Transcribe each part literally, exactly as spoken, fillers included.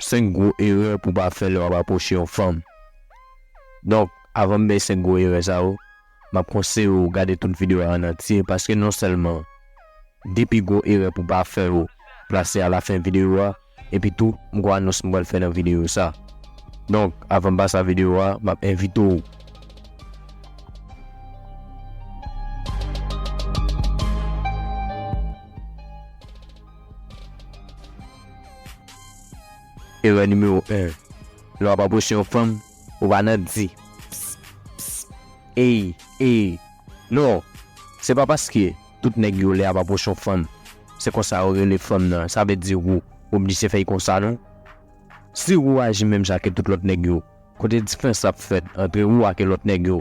Senk gwo erè pou w pa fè lè w ap apwoche yon fanm. Donk, avan m bay senk gwo erè sa yo, m ap konseye w gade tout videyo a an antye, paske non sèlman de pi gwo erè pou w pa fè yo plase alafen videyo a, epi tou, m gon anons m pral fè nan videyo sa. Donk, avan m pase a videyo a, m ap envite w Erè nimewo en. Lè w ap apwoche yon fanm, ou pa nan di, "Ps, ps, ey, ey." Non, se pa paske tout nèg yo lè y ap apwoche yon fanm, se konsa yo rele fanm nan. Sa vle di ou oblije fè y konsa, non. Si ou aji menm jan ke tout lòt nèg yo, kote diferans ap fèt antre ou ak lòt nèg yo?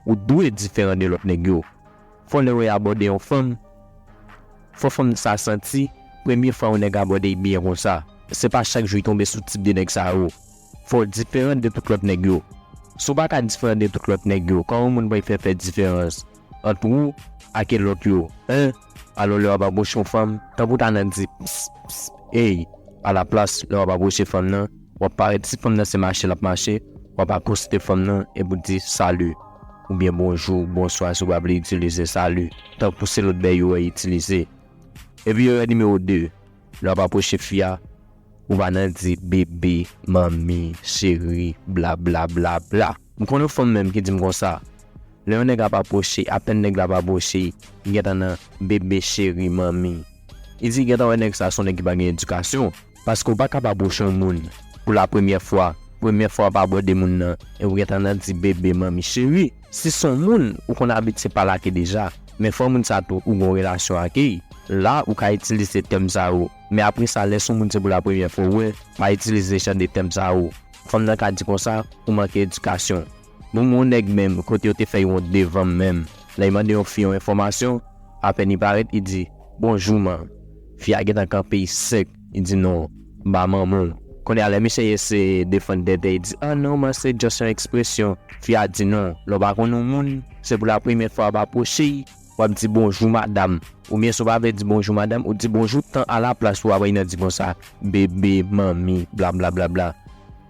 Ou dwe diferan de lòt nèg yo. Fò lè w abòde yon fanm, fò fanm sa santi premye fwa yon nèg abòde y byen konsa. Se pa chak jou y tonbe sou tip de nèg sa yo. Fò w diferan de tout lòt nèg yo. Si w pa ka diferan de tout lòt nèg yo, kòman yon moun pral fè fè diferans ant ou ak lòt yo, en? Alò, lè w ap apwoche yon fanm, tanpou ta nan di, "Ps, ps, ey." Alaplas, lè w ap apwoche fanm nan, w ap parèt, si fanm nan se mache l ap mache, w ap akoste fanm nan epi w di, "Salut," oubyen "Bonjou, bonswa," si w pa vle itilize "Salut," tankou se lòt bèy yo wè itilize. Epi erè nimewo de, lè w ap apwoche fi a, ou pa nan di, "Bebe, manmi, cheri, bla, bla, bla, bla." M konn yon fanm menm ki di m konsa, lè yon nèg ap apwoche, apèn nèg la ap apwoche, li gentan nan, "Bebe, cheri, manmi." Li di li gentan wè nèg sa se yon nèg ki pa gen edikasyon. Paske w pa ka ap apwoche yon moun pou la premyè fwa, premyè fwa w ap abòde moun nan, e ou gentan nan di, "Bebe, manmi, cheri." Si se yon moun ou konn abitye pale ak li deja, men fò moun sa tou ou gen yon relasyon ak li, la ou ka itilize tèm sa yo. Men apre sa, lè se yon moun se pou la premyè fwa w wè, pa itilize jan de tèm sa yo. Fanm nan ka di konsa, "Ou manke edikasyon." Bon, yon nèg menm, kote yo te fè yon devan m menm, lè l mande yon fi yon enfòmasyon, apèn li parèt, li di, "Bonjou, man." Fi a gentan kanpe, li sèk, li di, "Non, m pa manman w." Kounye a, lè misye eseye defann tèt li, li di, "Ah non, man, se just yon ekspresyon." Fi a di, "Non, lè w pa konn yon moun, se pou la premyè fwa w ap apwoche l, w ap di, 'Bonjou, madanm.'" Oubyen si w pa vle di, "Bonjou, madanm," ou di, "Bonjou, tan," alaplas ou ap nan di konsa, "Bebe, manmi, bla, bla, bla, bla."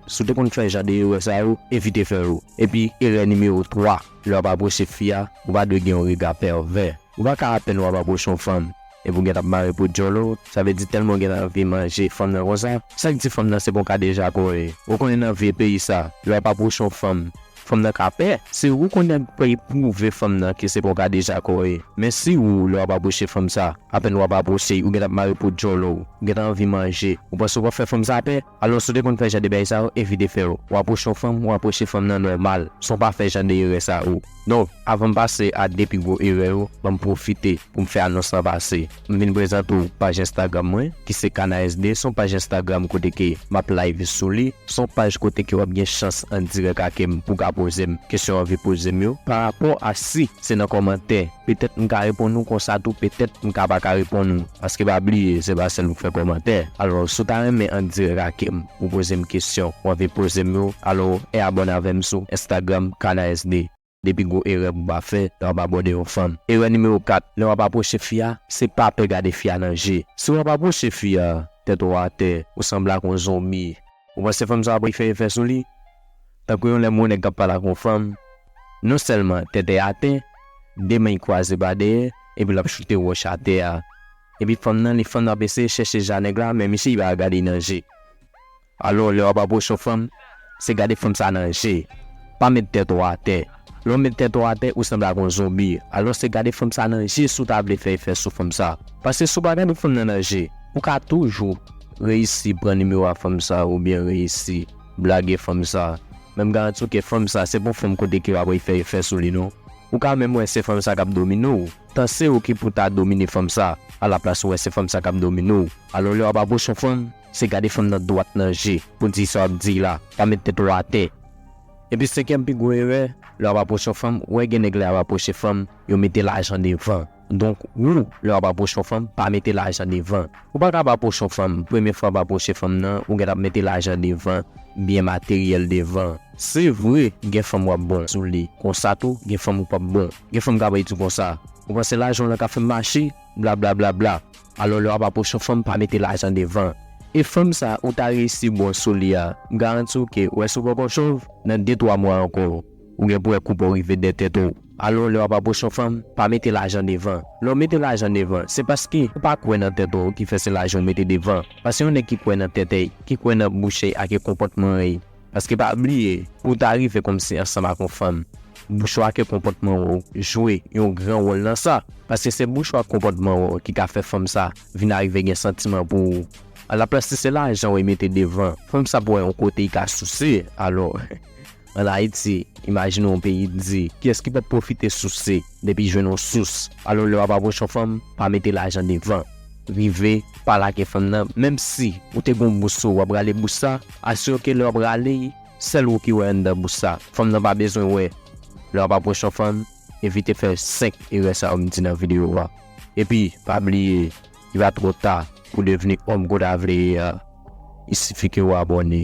Si w te konn fè jan de erè sa yo, evite fè yo. Epi, erè nimewo twa, lè w ap apwoche fi a, ou pa dwe gen yon rega pèvè. Ou pa ka apèn w ap apwoche yon fanm, epi w gentan ap mare po dyòl ou, sa vle di tèlman w gentan anvi manje fanm nan konsa. Sa k di fanm nan se pa yon ka deja kò w ye. Ou konnen nan vye peyi sa, lè w ap apwoche yon fanm, fanm nan ka pè. Se ou konnen k pral pwouve fanm nan ke se pa yon ka deja kò w ye. Men si ou, lè w ap apwoche fanm sa, apèn w ap apwoche, ou gentan ap mare po dyòl ou, ou gentan anvi manje, ou panse w pral fè fanm sa pè? Alò, si w te konn fè jan de bagay sa yo, evite fè yo. W apwoche yon fanm, w apwoche fanm nan nòmal, san w pa fè jan de erè sa yo. Donk, avan m pase a de pi gwo erè yo, ban m pwofite pou m fè anons lan pase. M vin prezante w paj Instagram mwen, ki se Kana S D, se yon paj Instagram kote ke m ap live sou li, se yon paj kote ke w ap gen chans an dirèk ak m pou w ka poze m kesyon w anvi poze m yo. Pa rapò a si se nan kòmantè, petèt m ka reponn ou, konsa tou, petèt m ka pa ka reponn ou. Paske pa bliye, se pa sèl ou k fè kòmantè. Alò, si w ta renmen an dirèk ak m, pou poze m kesyon w anvi poze m yo, alò, e abòne avè m sou Instagram, Kana S D. De pi gwo erè pou w pa fè lè w ap abòde yon fanm. Erè nimewo kat, lè w ap apwoche fi a, se pa pè gade fi a nan je. Si w ap apwoche fi a, tèt ou atè, ou sanble ak yon zonbi, ou panse fanm sa ap fè efè sou li? Tankou yon lè m wè yon nèg k ap pale ak yon fanm, non sèlman tèt li atè, de men l kwaze pa dèyè, epi l ap choute wòch atè a. Epi fanm nan, li fanm nan ap eseye chèche ja nèg la, men misye li pa gade l nan je. Alò, lè w ap apwoche yon fanm, se gade fanm sa nan je. Pa met tèt ou atè. Lè w met tèt ou atè, ou sanble ak yon zonbi. Alò, se gade fanm sa nan je si w ta vle fè efè sou fanm sa. Paske si w pa gade fanm nan nan je, ou ka toujou reyisi pran nimewo a fanm sa oubyen reyisi blage fanm sa. Men m garanti w ke fanm sa, se pa yon fanm kote ke w ap fè efè sou li non. Ou ka menm wè se fanm sa k ap domine w. Tan se ou ki pou ta domine fanm sa, alaplas ou wè se fanm sa k ap domine w. Alò, lè w ap apwoche yon fanm, se gade fanm nan dwat nan je pou di sa w ap di la. Pa met tèt ou atè. Epi senkyèm pi gwo erè, lè w ap apwoche yon fanm, ou wè gen nèg lè y ap apwoche fanm, yo mete lajan devan. Donk, ou, lè w ap apwoche yon fanm, pa mete lajan devan. Ou pa ka ap apwoche yon fanm, premye fwa w ap apwoche fanm nan, ou gentan ap mete lajan devan, byen materyèl devan. Se vre, gen fanm w ap bon sou li. Konsa tou, gen fanm ou p ap bon. Gen fanm k ap di w konsa, "Ou panse lajan w lan ka fè m mache?" Bla, bla, bla, bla. Alò, lè w ap apwoche yon fanm, pa mete lajan devan. E fanm sa ou ta reyisi bon sou li a, m garanti w ke w wè si w poko chòv, nan de twa mwa ankò, ou gen pou wè koup ou rive dèyè tèt ou. Alò, lè w ap apwoche yon fanm, pa mete lajan devan. Lè w mete lajan devan, se paske ou pa kwè nan tèt ou ki fè se lajan w mete devan. Paske yon nèg ki kwè nan tèt li, ki kwè nan bouch li ak konpòtman li. Paske pa bliye, pou w ta rive kòmsi ansanm ak yon fanm, bouch ou ak konpòtman ou jwe yon gran wòl nan sa. Paske se bouch ou ak konpòtman ou ki ka fè fanm sa vin arive gen santiman pou ou. Alaplas, si se lajan ou mete devan, fanm sa pou wè yon kote li ka souse. Alò, ann Ayiti, imajine yon peyi di, kiyès ki p ap pwofite souse depi jwenn yon sous? Alò, lè w ap apwoche yon fanm, pa mete lajan devan. Rive pale ak fanm nan, menm si ou te gen yon bous sou ou, w ap rale bous sa, asire w ke lè w ap rale, sèl ou ki wè anndan bous sa. Fanm nan pa bezwen wè. Lè w ap apwoche yon fanm, evite fè senk erè sa yo m di nan videyo a. Epi, pa bliye, li pa twò ta pou devni òm ke w ta vle ye a. Il suffit ke w abòne.